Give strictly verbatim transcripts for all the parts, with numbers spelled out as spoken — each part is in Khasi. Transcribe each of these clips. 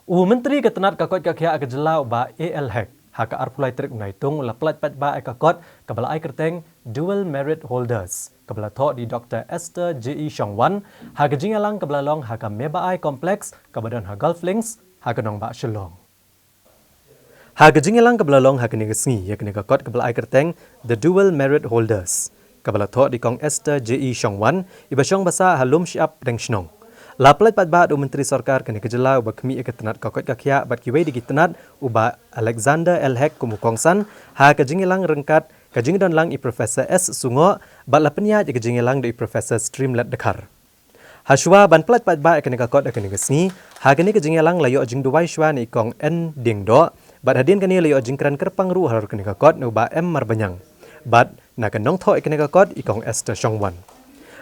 U Myntri ka tnat ka koit ka khiah ka jylla u Bah A L Hek, ha ka arphew lai tarik u Naitung u la pyllait paidbah ïa ka kot kaba la ai kyrteng Dual Merit Holders, kaba la thoh da i Doktor Esther J E Shongwan, ha ka jingïalang kaba la long ha ka Mebai Complex kaba don ha Golf Links, ha ka nongbah Shillong. Ha ka jingïalang kaba la long ha kane ka sngi ïa kane ka kot kaba la ai kyrteng The Dual Merit Holders, kaba la thoh da i Kong Esther J E Shongwan, iba shong ba sah ha Lumshyiap, Pdeng Shnong. La pyllait paidbah da u Myntri Sorkar kane ka jylla uba khmih ïa ka tnat ka koit ka khiah bad kiwei de ki tnat u Bah Alexander L Hek kum u kongsan, ha ka jingïalang ryngkat ka jingdon lang i Professor S Sungoh, bad la pynïaid ïa ka jingïalang da i Professor Streamlet Dkhar. Hashwa ban pyllait paidbah ïa kane ka kot ha kane ka sngi, ha kane ka jingïalang la ïoh jingduwai shwa na i Kong N Diengdoh, bad hadien kane la ïoh jingkren kyrpang ruh halor kane ka kot na u Bah M Marbaniang, bad na ka nongthoh ïa kane ka kot i Kong Esther Shongwan.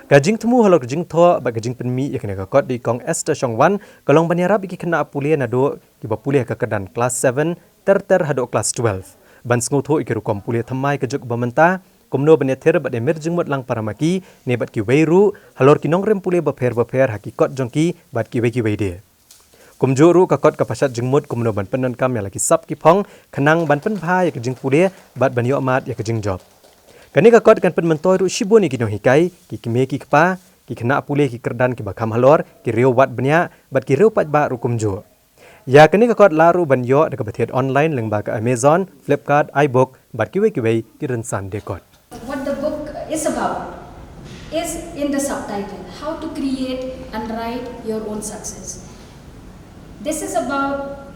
Ka jingthmu halor ka jingthoh bad ka jingpynmih ïa kane ka kot da i Kong Esther Shongwan ka long ban ïarap ïa ki khynnah pule naduh kiba pule ha ka kyrdan klas seven ter ter haduh klas twelve, ban sngewthuh ïa ki rukom pule thymmai ka juk ba mynta, kumno ban ïathir bad ïamir jingmut lang para ma ki ne bad kiwei ruh halor ki nongrim pule bapher bapher ha ki kot jong ki bad kiwei kiwei de. Kumjuh ruh ka kot ka pynshad jingmut kumno ban pyndonkam ïa la ki sap ki phong khnang ban pynbha ïa ka jingpule bad ban ïoh mad ïa ka jingjop. Kane ka kot kan pynmyntoi ruh shibun ïa ki nonghikai, ki kmie ki kpa, ki khynnah pule ki kyrdan kiba kham halor, ki riew wad bniah bad ki riew paidbah ruh kumjuh. Ïa kane ka kot lah ruh ban ïoh da kaba thied online lyngba ka Amazon, Flipkart, iBook bad kiwei kiwei ki rynsan de kot. What the book is about is in the subtitle, how to create and write your own success. This is about,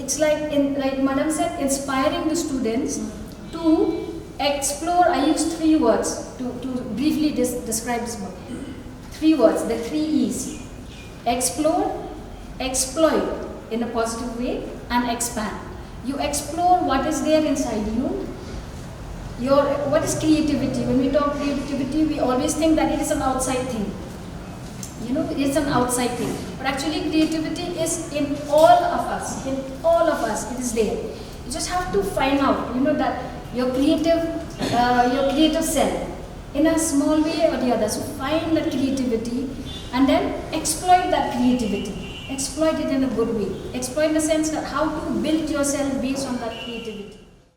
it's like in, like Madam said, inspiring the students to explore. I use three words to, to briefly dis- describe this book. Three words, the three E's. Explore, exploit in a positive way, and expand. You explore what is there inside you. Your, what is creativity? When we talk creativity, we always think that it is an outside thing. You know, it's an outside thing. But actually, creativity is in all of us. In all of us, it is there. You just have to find out, you know, that your creative, uh, your creative self, in a small way or the other. So find that creativity and then exploit that creativity. Exploit it in a good way. Exploit in the sense that how to build yourself based on that creativity.